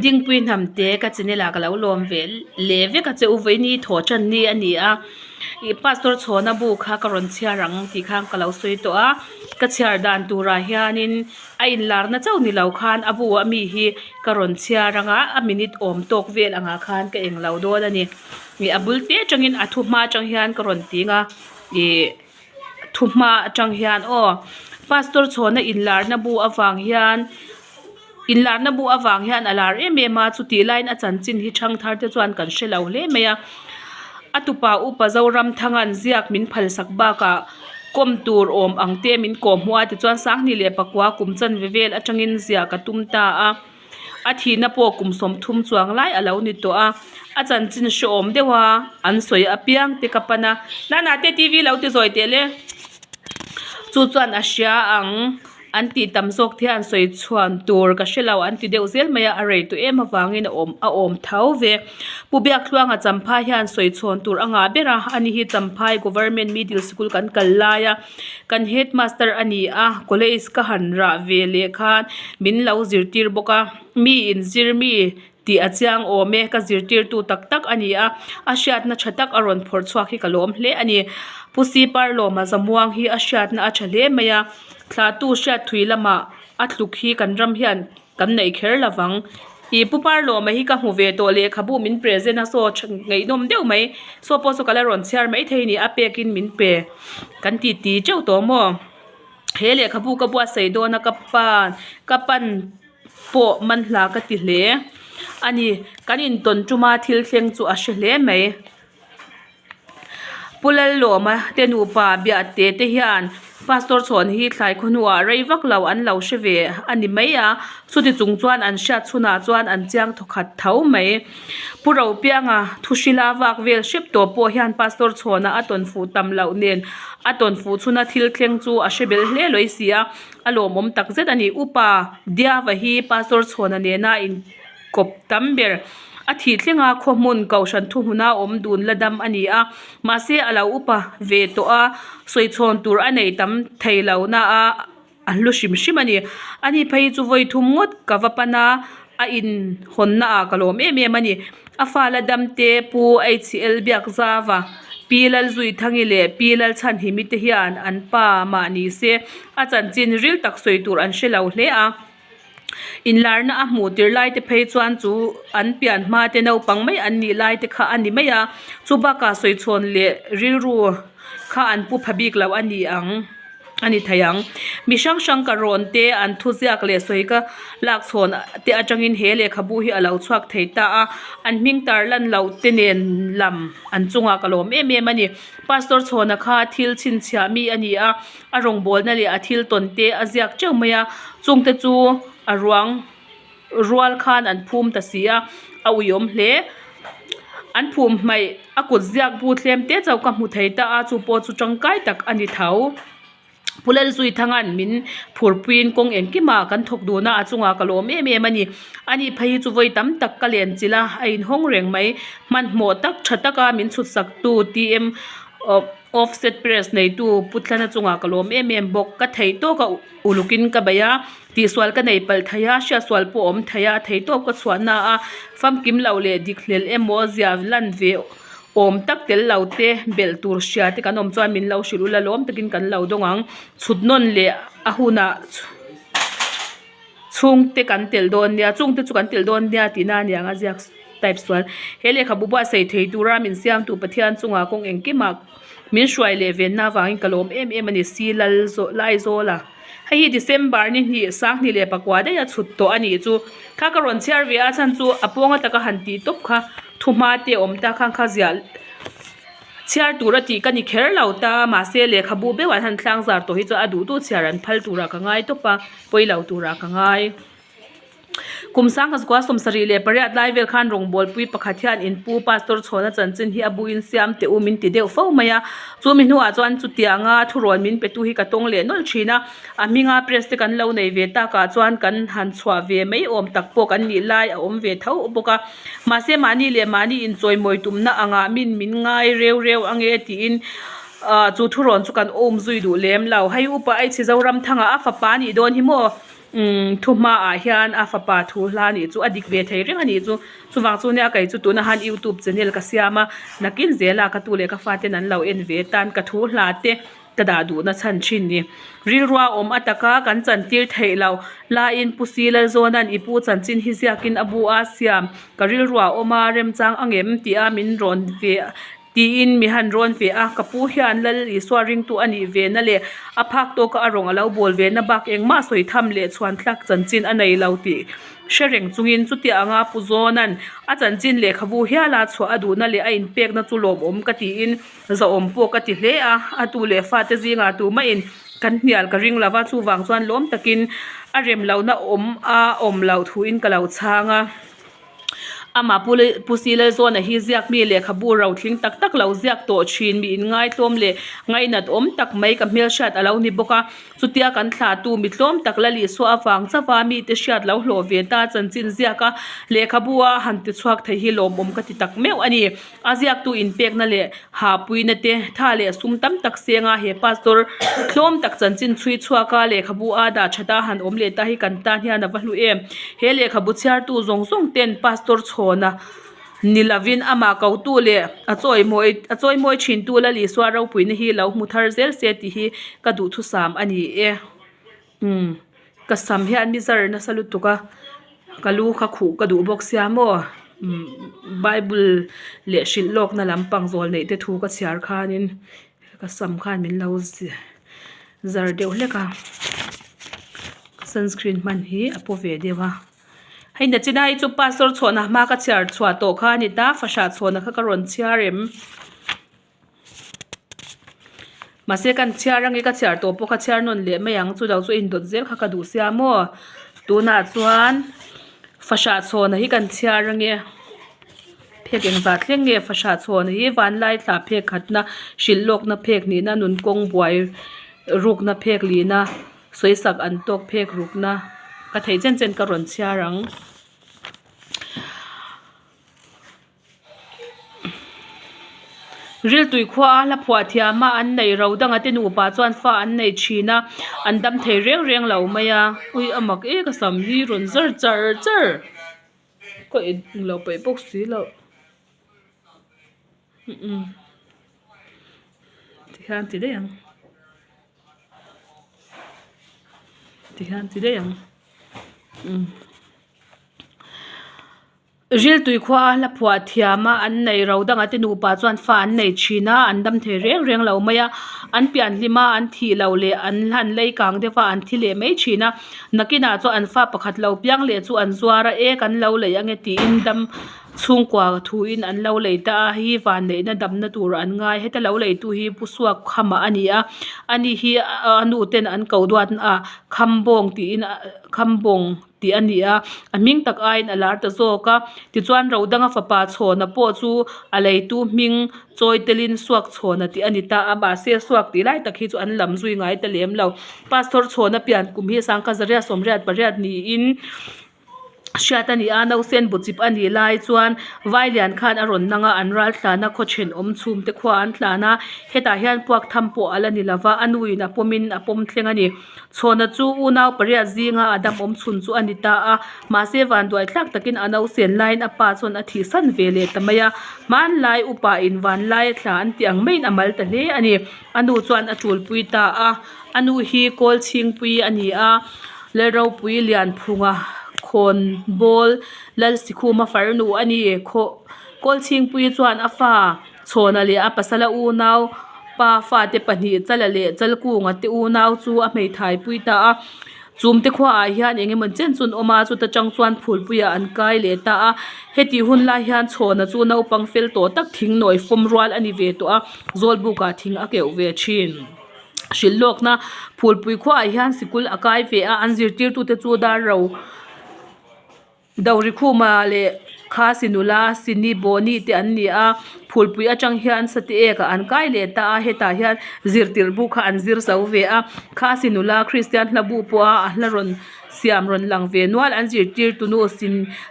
Dingpui hnam te ka channel ah ka lo lawm ve leh vek a che u vawiin hi thawh tan ni a ni a ih pastor chhawna bu kha ka rawn chhiar ang tih khan ka lo sawi tawh a ka chhiar dan turah hianin a inlarna chauh ni lo khan a bu a mi hi ka rawn chhiar ang a a minute awm tawk vel angah khan ka englo dawn a ni ih a bul te atangin a thu hma atang hian ka rawn ting a ih. Thuhma atang hian aw pastor chhawna inlarna bu avang hian inlarna bu avang hian a lar em em a chutih laiin a chanchin hi thangthar te chuan kan hre lo hle mai a a tupa upa Zoramthanga'n ziak min phalsak bakah kawm tur awm ang te min kawh hmuh a tichuan Sanghnih leh Pakua kum chanve vel atangin ziah ka tum ta a. A thihna pawh kum 30 chuang lai a lo ni tawh a, a chanchin hrehawm deuh a, an sawi apiang te ka pan a, Nana te TV lo ti zawi teh le, chu chuan a hria ang an tih tam zawk te hian sawi chhuan tur ka hre lo an ti deuh zel mai a, a rei tawh em avangin a awm a awm tho ve. Pu Biaktluanga Champhai hian sawi chhawn tur a ngah ber a, ani hi Champhai Government Middle School kan kal lai a, Kan headmaster a ni a, college ka han rah ve leh khan min lo zirtir bawk a, mi inzir mi tih a chiang awm e, ka zirtirtu tak tak a ni a, a hriatna tha tak a rawn phawrh chhuak hi ka lawm hle a ni. Pu Siparlawma Zamuang hi a hriatna a tha hle mai a, thlahtu hriatthui lamah a tluk hi kan ram hian Kan neih kher lo vang. Ih Pu Parlawma hi ka hmu ve tawh lehkhabu min present a saw tha ngaihnawm deuh mai. Saw pawh saw ka la rawn chhiar mai thei a ni a pekin min pe kan ti ti teuh tawh maw. He lehkhabu ka buatsaih dawn a ka pa ka pan pawh man hla ka ti hle a ni. Kan intawn tuma thil thleng chu a hre hle mai. Pu Lallawma te nupa biahte te hian Pastor chhawn hi thlai khaw hnuah rei vak lo an lo hre ve a ni mai a, chuti chung chuan an hriat chhunah chuan an chiang thawkhat tho mai. Pu Ropianga thuhrila vak vel hrep tawh pawh hian Pastor chhawna a tawn fuh tam loh nen a tawn fuh chhuna thil thleng chu a hre bel hle lawi si a, a lawmawm takzet a ni. Upa Diava hi Pastor chhawna nena in. kawp tam ber. A thih thlenga khaw hmun kohhran thuhmuna awm dun la dam a ni a, mahse a lo upa ve tawh a, sawichhawn tur a nei tam thei lo na a, a hlu hrim hrim a ni. Ani phei chu vawi thum ngawt ka va pan a, a inhawnna ah ka lawm em em a ni. A fa la dam te Pu HL Biakzava, Pi Lalzuithangi leh Pi Lalchhanhimi te hian an pa mah ni se a chanchin ril tak sawi tur an hre lo hle a. Inlarna a hmuh tir lai te phei chuan chu an pian hma te naupang mai an nih lai te kha a ni mai a, chu bakah sawichhawn leh rilru kha an pu pha bik lo a ni ang a ni thei ang. Mi hrang hrang ka rawn te an thuziak leh sawi ka lak chhawn te atangin he lehkhabu hi a lo chhuak thei ta a, an hming tar lan loh te nen lam an chungah ka lawm em em a ni. Pastor Chhawna kha thil chhinchhiah mi a ni a. A rawngbawlna leh a thil tawn te a ziak teuh mai a, chungte chu a ruang rual khan an phum ta si a, a uiawm hle. An phum hmaih a kut ziak bu thlem te chauh ka hmu thei ta a, chu pawh chu tangkai tak a ni tho. Pu Lalzuithanga'n min phurpuiin kawng engkimah kan thawk dun a, a chungah ka lawm em em a ni. Ani phei hi chu vawi tam tak ka len chilh a, a inhawng reng mai. Hmanhmawh tak tha taka min chhutsak tu TM Offset press neitu Puthlana chungah ka lawm em em bawk. Ka thei tawk a ulukin ka bei a, tihsual ka nei palh thei a, hriatsual pawh a awm thei a, thei tawp ka chhuahna a famkim loh leh dik hlel emaw zia lan ve awm tak tel lo te belh tur hria te kan awm chuan min lo hrilh ula lawm takin kan lo dawng ang. Chhut nawn leh a hunah chhungte kan telh dawn nia chungte chu kan telh dawn nia tihna a niang a ziak type sual he lehkhabu buatsaih thei tura min siamtu Pathian chungah kawng engkimah min hruai leh venna avangin ka lawm em em a ni si lal zawh Laizawl a hei hi December ni hnih Sanghnih leh pakua daih a chhut tawh a nih chu kha ka rawn chhiar ve a chhan chu a pawnga taka han tih tawp kha thuhma te awm ta khang kha ziah Chhiar tur a tih ka ni kher lo ta, mahse lehkhabu beuh an han tlang zar tawh hi chuan a duh duh chhiar an phal turah ka ngai tawp a, pawi lo turah ka ngai. Kum sangha zakua 78 lai vel khan rawngbawlpui pakhat hian inpu Pastor Chhawna chanchin hi a buin siam teh u min ti deuh fo mai a, chumi hnuah chuan chutianga thurawn min petu hi ka tawng leh nawlh thin a, A hminga press te kan lo nei ve takah chuan kan han chhuah ve mai awm tak pawh kan nih lai a awm ve tho bawk a. Mahse mahni leh mahni inchawimawi tumna angah min min ngai reu reu ange tiin ah chu thurawn chu kan awm zui duh lem lo. Hei upa Aichhi Zoramthanga a fapa nih dawn hi maw? Umm thu hmaah hian a fapa thu hla nih chu a dik ve thei reng a nih chu. Chuvang chu nia kei chu tunah han youtube channel ka siam a, nakin zela ka tu leh ka faten an lo en ve tan ka thu hla te ka dah duhna chhan thin ni. Rilrua awm a taka kan chantir theih loh laiin Pu Si Lalzawna'n i pu chanchin hi ziakin a bu a siam ka rilrua awm a remchang angem tih a min rawn ve Tiin mi han rawn ve a, ka pu hian Lal Isua ringtu a nih ve na leh a phak tawka a rawng a lo bawl ve na bak engmah sawi tham leh chhuan thlak chanchin a nei lo tih hre reng chungin chuti anga Pu Zawna'n a chanchin lehkhabu hiala chhuah a duhna leh a inpekna chu lawmawm ka tiin zahawm pawh ka ti hle a, a tu leh fate zingah tumahin kan hnial ka ring lova chuvang chuan lawm takin a rem lohna awm a awm loh thuin ka lo chhang a. Amah Pu Pu Si Lalzawna hi ziak mi lehkhabu rothling tak tak lo ziak tawh thin mi inngaitlawm leh ngainat awm tak mai ka hmelhriat a lo ni bawk a. Chutia kan thlahtu mi tlawm tak la Lisua avang chauha mite hriat lo hlawh ve ta chanchin ziak a lehkhabu a han ti chhuak thei hi lawmawm ka ti tak meuh a ni. A ziaktu inpekna leh hahpuina te, tha leh sum tam tak senga he pastor tlawm tak chanchin chhui chhuaka lehkhabu a dah that a han awm leh ta hi kan tan hian a va hlu em. He lehkhabu chhiartu zawng zawng ten pastor chhawna ni lovin amah kotu leh a chawimawi a chawimawi thintu Lal Isua ropuina hi lo hmu thar zel se tih hi ka duhthusam a ni e. Umm ka sam hian mi zar nasa lutuk a ka lu kha khuh ka duh bawk sia maw umm bible leh hrilh lawkna lampang zawl neih te thu ka chhiar khanin ka sam khan min lo zar deuh hlek a sunscreen hman hi a paw ve deuh a hei nachina hi chu pastor chhuahna hma ka chhiar chhuah tawh kha a ni ta fahrah chhuahna kha ka rawn chhiar em. Mahse kan chhiar ange ka chhiar tawh pawh ka chhiar nawn leh mai ang chu lo chu indawt zel kha ka duh sia maw tunah chuan fahrah chhawna hi kan chhiar ange phek engzah thleng nge fahrah chhawna hi vanlai thla phek khatna hrilh lawkna phek nihna nun kawng buai rukna phek lihna sawisak an tawk phek rukna ka theih chen chen ka rawn chhiar ang. Riltui khua a hla phuah thiam a an neih ro danga te nupa chuan fa an nei thin a an dam thei reng reng lo mai a ui a mak e ka sam hi rawn zar char char ka in lo peih bawk si loh umm tikhian ti daih ang tikhian ti daih ang umm. Riltui khua a hla phuah thiam a an nei ro dangah te nupa chuan fa an nei thin a an dam thei reng reng lo mai a an pian hlim a an thih loh leh an hlan lei kang deuh a an thi leh mai thin a nakinah chuan an fa pakhat lo piang leh chu an zuar a e kan lo lei ange tiin dam chhungkua thuin an lo lei ta a hei hi vanneihna damna tur an ngai heta lo lei tu hi pu suak khama a ni a ani hi a nu ten an ko duat a khambawng tiin khambawng. tih a ni a, a hming tak aiin a lar ta zawk a, tichuan Rodanga fapa Chhawna pawh chu a leitu hming chawi telin Suak Chhawna tih a ni ta a, mahse Suak tih lai tak hi chu an lam zui ngai ta lem lo. Pastor Chhawna pian kum hi Sangkha Zaria Sawmriat pariat niin hriat a ni a, nausen buchip a nih lai chuan Vailian khan a rawn nang a, an ral tlan a, khawchen awm chhum te khua an tlan a, hetah hian puak tham pawh a la ni lova, a nuin a pawmin a pawm thleng a ni. Chhawna chu unau pariat zinga a dam awm chhun chu a ni ta a, mahse vanduai thlak takin a nausen laiin a pa chuan a thihsan ve leh ta mai a, hmanlai upa in vanlai a thla an tih ang maiin a mal ta hle a ni. A nu chuan a tulpui ta a, a nu hi kawl chhingpui a ni a, Lalropui Lianphunga khawnbawl Lalsikhuma farnu a ni. Kawl chhingpui chuan a fa Chhawna leh a pasala unau pa fate pahnih Chala leh Chalkunga te unau chu a hmeithai pui ta a. Chumte khuaah hian eng emaw chen chu an awm a, chuta tang chuan phulpuiah an kai leh ta a. Hetih hun lai hian Chhawna chu naupang fel tawh tak thing nawi fawm rual a ni ve tawh a, Zawlbukah thing a keuh ve thin. Hrilh lawkna phulpui khuaah hian sikul a kai ve a, an zirtirtute chu dar ro. Dorikhuma leh Khasi nula Sini Bawni te an ni a, phulpui atang hian sati ek ah an kai leh ta a, hetah hian zirtirh bu kha an zir zo ve a, Khasi nula Kristian hla bu pawha a hla rawn siam rawn lang ve nual an zirtir tunu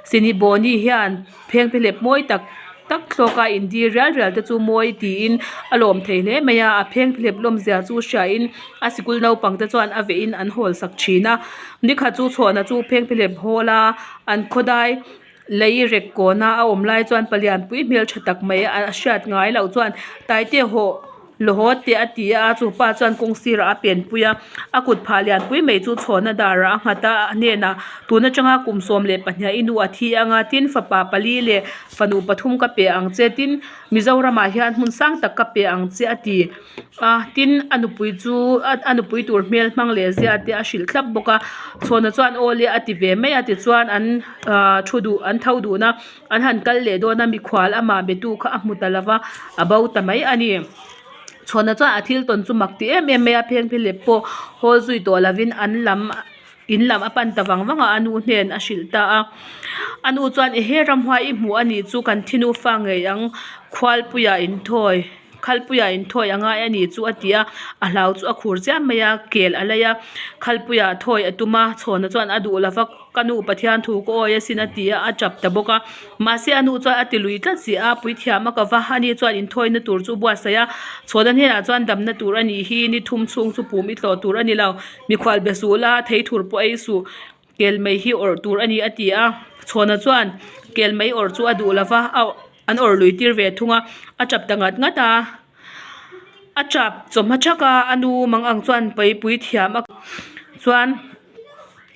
Sini Bawni hian phengphehlep mawi tak tak. tak thlawk a in di rial rial te chu mawi tiin a lawm thei hle mai a a phengphehlep lawm zia chu hria in a sikul naupang te chuan a veh in an hawl sak thin a nikhat chu chhuahna chu phengphehlep hawl a an khawdai lei rek kawn a a awm lai chuan palian pui hmeltha tak mai a hriat ngai loh chuan taite hawh la haw teh a ti a chupa chuan kawng sirah a pen pui a a kut phah lian pui mai chu chhuahna darah a nghat a a hnenah tun atanga kum 12 i nu a thi anga tin fapa pali leh fanu pathum ka pe ang che tin Mizoramah hian hmun sang tak ka pe ang che a ti a tin a nupui chu a nupui tur hmel hmang leh zia te a hrilh thlap bawk a chhuahna chuan aw le a ti ve mai a tichuan an ahh thu duh an tho dun a an han kal leh dawn a mikhual amah be tu kha a hmu ta lo va a bo ta mai a ni chhuahna chuan a thil tawn chu mak ti em em mai a phengphehlep pawh hawl zui tawh lovin an lam in lam a pan ta vang vang a a nu hnen a hrilh ta a a nu chuan ehe ramhuai i hmuh a nih chu kan thinu fa ngei ang khualpuiah inthawi khalpuiah inthawi a ngai a nih chu a ti a a hlau chu a khur chiam mai a kel a lei a khalpuiah thawi a tum a chhawna chuan a duh lova ka nu Pathian thu ka awi asin a ti a a tap ta bawk a mahse a nu chuan a ti lui tlat si a puithiam a ka va ani chuan inthawina tur chu buatsaih a chhawna hnenah chuan damna tur a nih hi ni thum chhung chu pum i tlawh tur a ni lo mikhual be suh la thei thur pawh ei suh kel mai hi awrh tur a ni a ti a chhawna chuan kel mai awrh chu a duh lova a an awrh lui tir ve thung a a tap ta ngat ngat a a tap chawhma thak a a nu mang ang chuan paipui thiam a chuan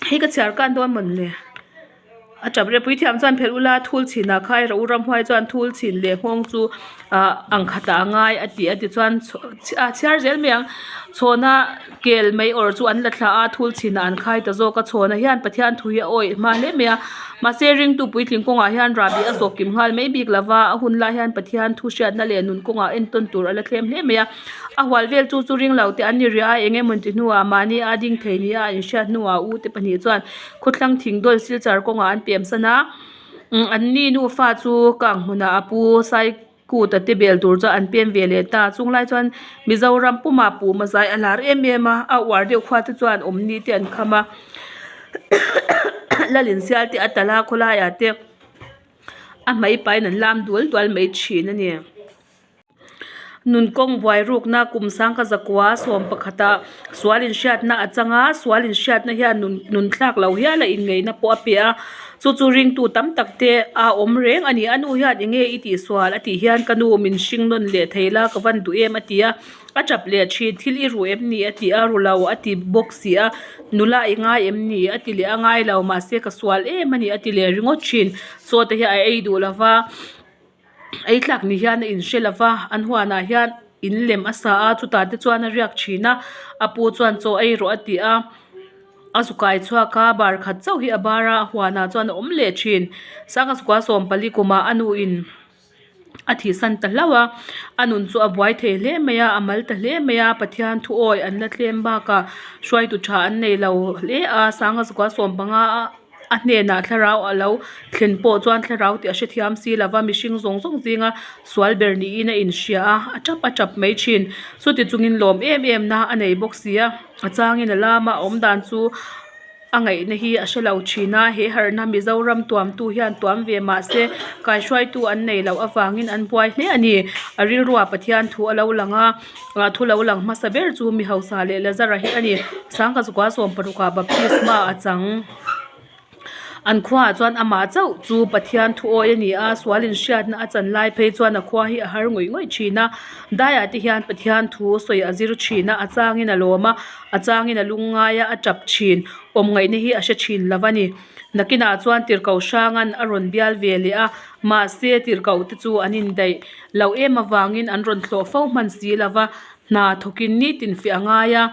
hei ka chhiar kan dawn mawn le a tap reh puithiam chuan phelh ula thul chhinah kha erawh u ramhuai chuan thul chhin leh nghawng chu ah ang khatah a ngai a ti a tichuan a chhiar zel mai ang chhawna kel mai awrh chu an la thla a thul chhinah an khai ta zawk a chhawna hian Pathian thu hi a awih hma hle mai a mahse ringtu puitling kawngah hian rahbi a zawk kim nghal mai bik lova a hun lai hian Pathian thu hriatna leh nun kawngah entawn tur a la thlem hle mai a a hual vel chu chu ring lo te an ni riah a eng emaw ti hnuah mahni a ding thei nia a inhriat hnuah u te pahnih chuan khawthlang thing dawl silchar kawngah an pem san a an ni nufa chu kang hmunah a pu sai kut a te bel tur chuan an pem ve leh ta chunglai chuan Mizoram pumah puma zai a lar em em a a uar deuh khua te chuan awmni te an kham a lalin sial te a talh a khawlaiah te a hmai pain an lam dual dual mai thin a ni. Nun kawng buai rukna kum sangka zakua sawm pakhatah sual inhriatna a chang a, sual inhriatna hian nun nun thlak lo hial a inngeihna pawh a pe a, chu chu ringtu tam tak te a awm reng a ni. A nu hian eng nge i tih sual a tih hian ka nu min hring nawn leh thei la ka van duh em a ti a, a tap leh thin thil i ru em ni a ti a, ru lo a ti bawk si a, nula i ngai em ni a ti leh a ngai lo mahse ka sual em a ni a ti leh ringawt thin, chaw te hi a ei duh lova. Ei tlak ni hian a inhre lo va an huanah hian in lem a sa a chutah te chuan a riak thin a a pu chuan chaw ei rawh a ti a a zu kai chhuak a bar khat chauh hi a bar a a huanah chuan a awm leh thin sangha chukua 14 kumah a nu in a thihsan ta hlauh a a nun chu a buai thei hle mai a a mal ta hle mai a Pathian thu awi an la thlem bakah hruaitu tha an nei lo hle a sangha chukua 15 a. A hnenah thlarau a lo thlen pawh chuan thlarau tih a hrethiam si lova mihring zawng zawng zinga sual ber niin a inhria a, a tap a tap mai thin. Chuti chungin lawm em em na a nei bawk si a, a changin a lam a, a awm dan chu a ngaihna hi a hre lo thin a, he harhna Mizoram tuamtu hian tuam ve mah se kaihruaitu an nei loh avangin an buai hle a ni. A rilruah Pathian thu a lo lang a. Ah thu lo lang hmasa ber chu mi hausa leh Lazara hi a ni. Sangha chukua 16 ah baptisma a chang. An khuaah chuan amah chauh chu Pathian thu awi a ni a, sual inhriatna a chan lai phei chuan a khua hi a har ngawih ngawih thin a. Daiah te hian Pathian thu sawi a zir thin a, a changin a lawm a, a changin a lungngai a, a tap thin. Awm ngaihna hi a hre thin lo a ni. Nakinah chuan tirhkoh hranga'n a rawn bial ve leh a, mahse tirhkoh te chu an indaih Loh em avangin an rawn thlawh fo hman si lo va, hna thawkin nitin feh a ngai a,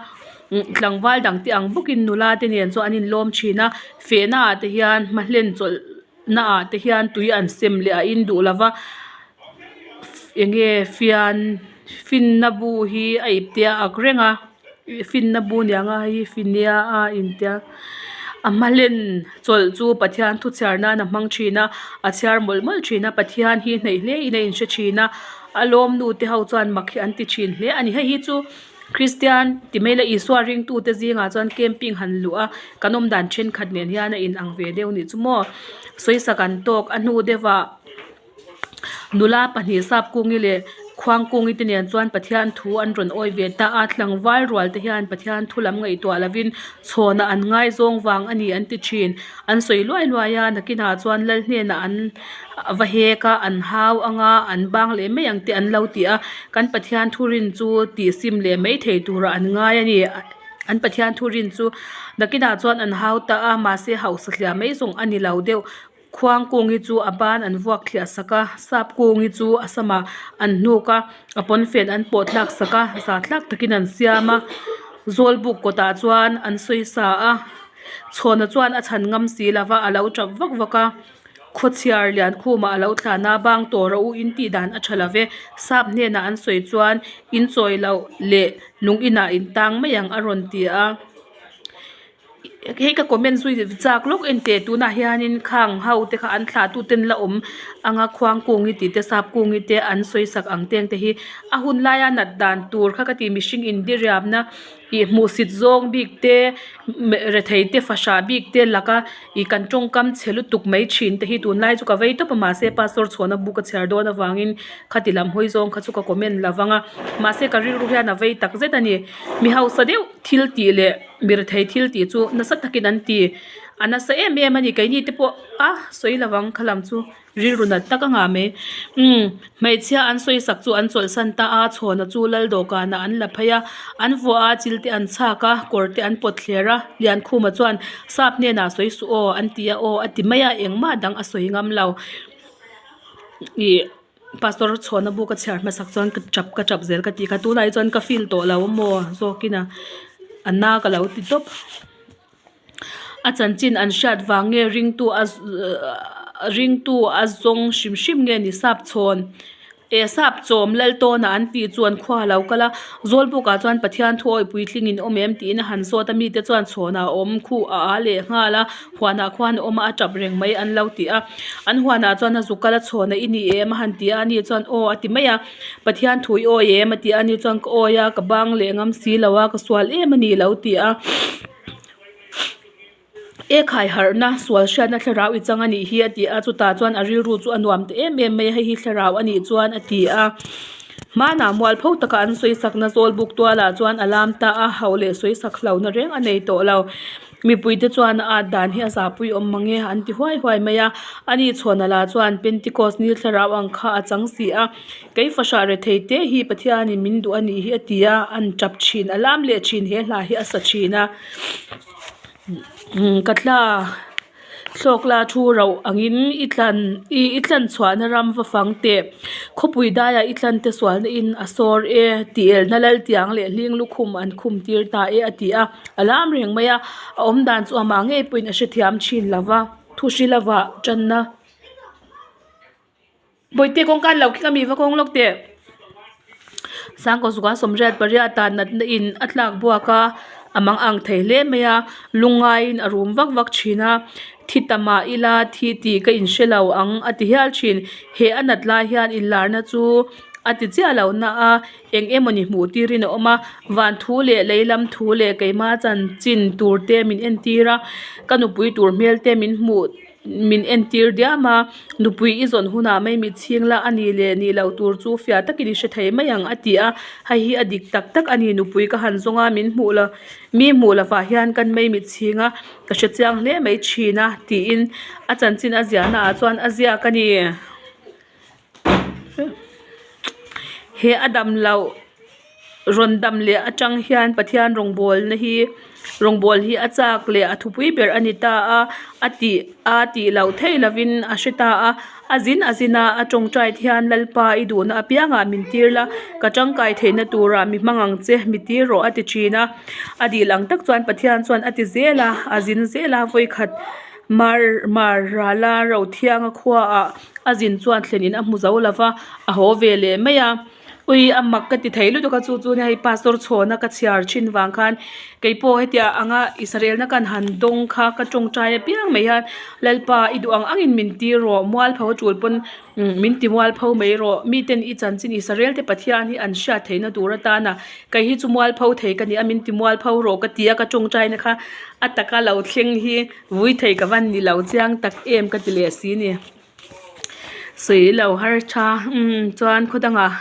tlangval dangte ang bawkin nula te nen chuan an inlawm thin a, fehna ah te hian hmahlen chawlhna ah te hian tui an sem leh a in duh lo va, eng nge fian finna bu hi a ip te a ak reng a. Finna bu niang a hei hi finia a intia a hma hlen chawlh chu Pathian thu chhiar nan a hmang thin a a chhiar mawlh mawlh thin a Pathian hi hnaih hle in a inhre thin a a lawm nu te ho chuan mak hi an ti thin hle a ni hei hi chu Kristian ti mai ila Isua ringtu te zingah chuan camping han luh a kan awm dan thenkhat nen hian a in ang ve deuh anih chu maw sawisak an tawk a hnu deuh ah. Nula pahnih Sapkungi leh Khuangkungi te nen chuan Pathian thu an rawn awi ve ta a, tlangval rual te hian Pathian thu lam ngaihtuah lovin chhawnah an ngaizawng vang a ni an ti thin. An sawi luai luai a, nakinah chuan lal hnenah an va hek a, an hau ang a, an bang leh mai ang tih an lo ti a, kan Pathian thu rin chu tih sim leh mai thei turah an ngai a ni. An Pathian thu rin chu nakinah chuan an hau ta a, mahse hausa hliah mai zawng a ni lo deuh. Khuang kungi chu a ban an vuak thliah sak a, sap kungi chu a samah an hnuk a, a pawnfen an pawh thlak sak a, za thlak takin an siam a, Zawlbuk kawtah chuan an sawi sa a, Chhawna chuan a chhan ngam si lo va, a lo tap vak vak a, Khawchhiar Liankhumah a lo thlan a, bang tawh rawh u in tih dan a tha lo ve, sap hnenah an sawi chuan in chawi loh leh lung inah in tang mai ang a rawn ti a. Hei ka comment zui chak lawk en teh tunah hianin khang ho te kha an thlah tu ten la awm anga khuang kungi tih te sap kungi te an sawi sak ang teng te hi a hun laia nat dan tur kha ka ti mihring in diriamna ih hmuhsit zawng bik te rethei te fahrah bik te laka ih kan tawngkam chhe lutuk mai thin te hi tunlai chu ka vei tawp a mahse pastor chhuahna bu ka chhiar dawn avangin khati lam hawi zawng kha chu ka comment lo vang a mahse ka rilru hian a vei tak zet a ni mi hausa deuh thil tih leh. Mirethei thil tih chu nasa takin an ti a nasa em em a ni keini te pawh a sawi lo ang kha lam chu rilru nat tak a ngah mai umm hmeichhia an sawi sak chu an chawlhsan ta a chhawna chu lal dawhkanah an la phei a an vuah a chil te an chhak a kawr te an pawt thler a Liankhuma chuan sap hnenah sawi suh aw an ti a aw a ti mai a engmah dang a sawi ngam lo ih. Pastor chhuahna bu ka chhiar hmasak chuan ka tap ka tap zel ka tih kha tunah hi chuan ka feel tawh lo a maw zawkin a a na ka lo ti tawp a chanchin an hriat vang nge ringtu a ringtu a zawng hrim hrim nge ni sap chhawn eh sap chawm lal tawnah an tih chu an khua a lo kal a Zawlbukah chuan Pathian thu awih puitlingin awm em tiin a han zawt a mite chuan chhawnah a awm khuh a a leh nghal a. Huanah khuan a awm a, a tap reng mai an lo ti a. An huanah chuan a zuk kal a chhawn a, i ni em? A han ti a, ani chuan aw a ti mai a. Pathian thu i awi em? A ti a, ani chuan ka awi a, ka bang leh ngam si lo a, ka sual em a ni lo ti a. E khai harhna, sual hriatna thlarau i chang a nih hi a ti a, chutah chuan a rilru chu a nuam ta em em mai a, hei hi thlarau a nih chuan a ti a. Hmanah mualpho taka an sawi sakna Zawlbuk tualah chuan a lam ta a, hauh leh sawi sak hlauhna reng a nei tawh lo. Mipuite chuan a at dan hi a zahpui awm mang e an ti huai huai mai a, ani chhuahna lah chuan Pentecost ni thlarau ang kha a chang si a, kei fahrah rethei te hi Pathianin min duh a nih hi a ti a, an tap thin, a lam leh thin he hla hi a sa thin a, ka tla. Thlawkla thu rauh angin i tlan i i tlan chhuahna ram va fang teh. Khawpui daiah i tlan te sualna in a sawr e, tih elna lal tiang leh hling lukhum an khum tir ta e a ti a. A lam reng mai a, a awm dan chu amah ngei pawhin a hrethiam thin lo va, thu hrila vah tanna. Bawihte kawngka an lo kik a mi va kawng lawk teh. Sangkaw zukah sawmriat pariat ah natna in a tlak buak a a mang ang thei hle mai a lungaiin a rum vak vak thin a thi ta mah ila thi tih ka inhre lo ang a ti hial thin he a nat lai hian inlarna chu a ti chiah lo na a eng emawni hmuh tirin a awm a van thu leh lei lam thu leh keima chanchin tur te min entir a ka nupui tur hmel te min hmuh. Min entir diam a, nupui i zawn hunah mai mit chhing la a ni leh nih loh tur chu fiah takin i hre thei mai ang a ti a, hei hi a dik tak tak a ni, nupui ka han zawng a, min hmuh lo mi hmuh lovah hian kan mai mit chhing a, ka hre chiang hle mai thin a tiin a chanchin a ziahna ah chuan a ziak a ni. He a dam loh rawn dam leh atang hian Pathian rawngbawlna hi rawngbawl hi a chak leh a thupui ber a ni ta a a tih a tih loh theih lovin a hre ta a a zin a zin a a tawngtai te hian Lalpa i duhna apiangah min tir la ka tangkai theihna turah mi hmang ang che mi tir rawh a ti thin a a dil ang tak chuan Pathian chuan a ti zel a a zin zel a vawikhat mar mar rala Rothianga khuaah a zin chuan thlenin a hmu zo lova a haw ve leh mai a ui a mak ka ti thei lutuk a chu chu hei pastor chhawna ka chhiar thin vang khan keipawh hetiang anga Israel na kan han dawng kha ka tawngtai apiang mai hian Lalpa i duh ang angin min tir rawh mualpho a tul pawn min ti mualpho mai rawh miten i chanchin Israel te Pathian hi an hriat theihna tur atana kei hi chu mualpho thei ka ni a min ti mualpho rawh ka ti a ka tawngtai na kha a taka lo thleng hi vui thei ka van ni lo chiang tak em ka ti leh si ni. Sawi lo har tha umm chuan khaw dangah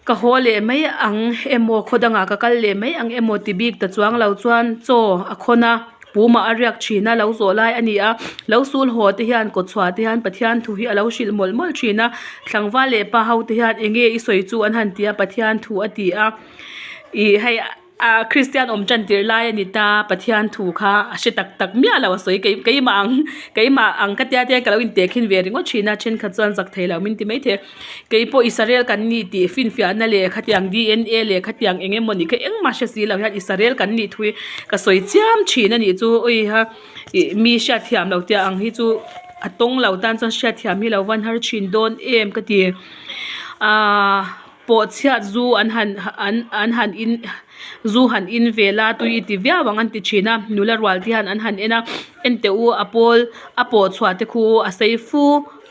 ka haw leh mai ang emaw khaw dangah ka kal leh mai ang emaw ti bik ta chuang lo chuan chaw a khawn a pumah a riak thin a lo zawh lai a ni a lo sul haw te hian kawtchhuah te hian Pathian thu hi a lo hrilh mawlh mawlh thin a tlangval leh pa ho te hian eng nge i sawi chu an han ti a Pathian thu a ti a ih hei. Ahh Kristian awm tan tirh lai a ni ta, Pathian thu kha a hre tak tak miah lo a sawi kei keimah ang keimah ang ka tia te hian ka lo intehkhin ve ringawt thin a, thenkhat chuan zak thei lo min ti maithei. Keipawh Israel kan ni tih finfiahna leh khatiang DNA leh khatiang eng emaw ni kha engmah hre si lo hian Israel kan nih thu hi ka sawi chiam thin a nih chu uiha ih mi hriatthiam lo tih ang hi chu a tawng lo tan chuan hriatthiam hi lo van har thin dawn em ka ti. Ahh. Pawh chhiat zu an han an an han in zu han in vel a tui i ti viau ang an ti thin a nula rual te hian an han en a en teh u a pawl a pawh chhuah te khu a sei fu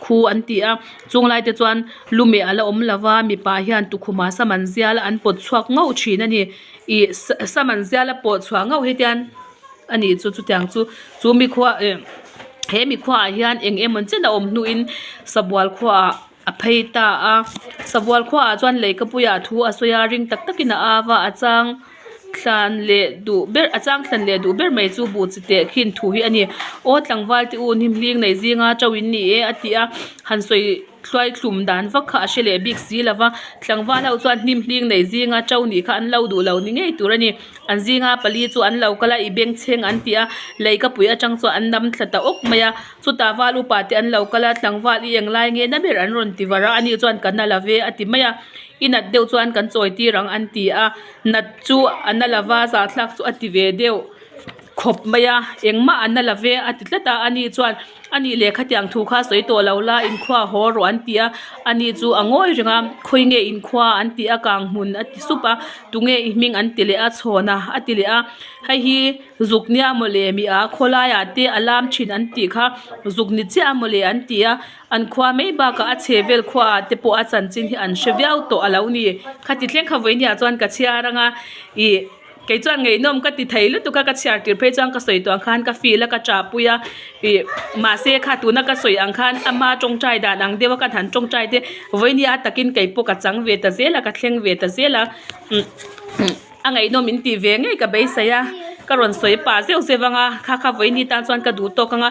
khu an ti a chung lai te chuan lu meh a la awm lo va mipa hian tukhuma sam an zial a an pawt chhuak ngauh thin a ni ih sam an zial a pawh chhuah ngauh hi tian a nih chu chutiang chu chu mi khua eh he mi khuaah hian eng emaw chen a awm hnuin sabual khuaah. A phei ta a, sabual khuaah chuan leikapuiah thu a sawi a, ring tak takin a au a, a chang thlan leh duh ber a chang thlan leh duh ber mai chu buh chi teh khin thu hi a ni. Aw tlangval te u hnimhling nei zinga to in ni e a ti a, han sawi hluai thlum dan vak kha a hre leh bik si lo va, tlangval ho chuan hnimhling nei zinga to nih kha an lo duh lo ni ngei tur a ni. An zinga pali chu an lo kal a, i bengchheng an ti a, leikapui atang chuan an nam thla ta awk mai a. Chutah val upa te an lo kal a, tlangval i eng lai nge na ber an rawn ti var a, ani chuan ka na la ve a ti mai a, i nat deuh chuan kan chawi tir ang an ti a, nat chu a na la va, zahthlak chu a ti ve deuh khawp mai a, engmah a na la ve a ti tlat a, ani chuan ani lehkha tiang thu kha sawi tawh lo la inkhua haw rawh an ti a, ani chu a ngawi reng a, khawi nge inkhua an ti a, kang hmun a ti sup a, tunge i hming an ti leh a, chhawn a a ti leh a, hei hi. Zuk nia mawle mi a khawlaiah te a lam thin an tih kha zuk ni chiah a mawle an ti a an khua mai bakah a chhe vel khuaah te pawh a chanchin hi an hre viau tawh a lo ni khati thleng kha vawinia chuan ka chhiar anga ih kei chuan ngaihnawm ka ti thei lutuk a ka chhiar tir phei chuan ka sawi tawh ang khan ka feel a ka chahpui a ih mahse kha tuna ka sawi ang khan ama tawngtai dan ang deuh a ka han tawngtai te vawinia takin kei pawh ka chang ve ta zel a ka thleng ve ta zel a umm. A ngaihnawm in tih ve ngei ka beisei a, ka rawn sawi pah zeuh zeuh ang a, kha kha vawiin tan chuan ka duh tawk ang a,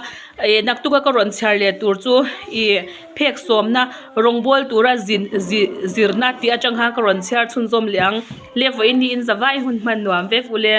ih naktuk a ka rawn chhiar leh tur chu ih phek sawmna rawngbawl tura zin zi zirna tih atang khan ka rawn chhiar chhunzawm leh ang, le vawiin hi in zavai hun hman nuam vek ule.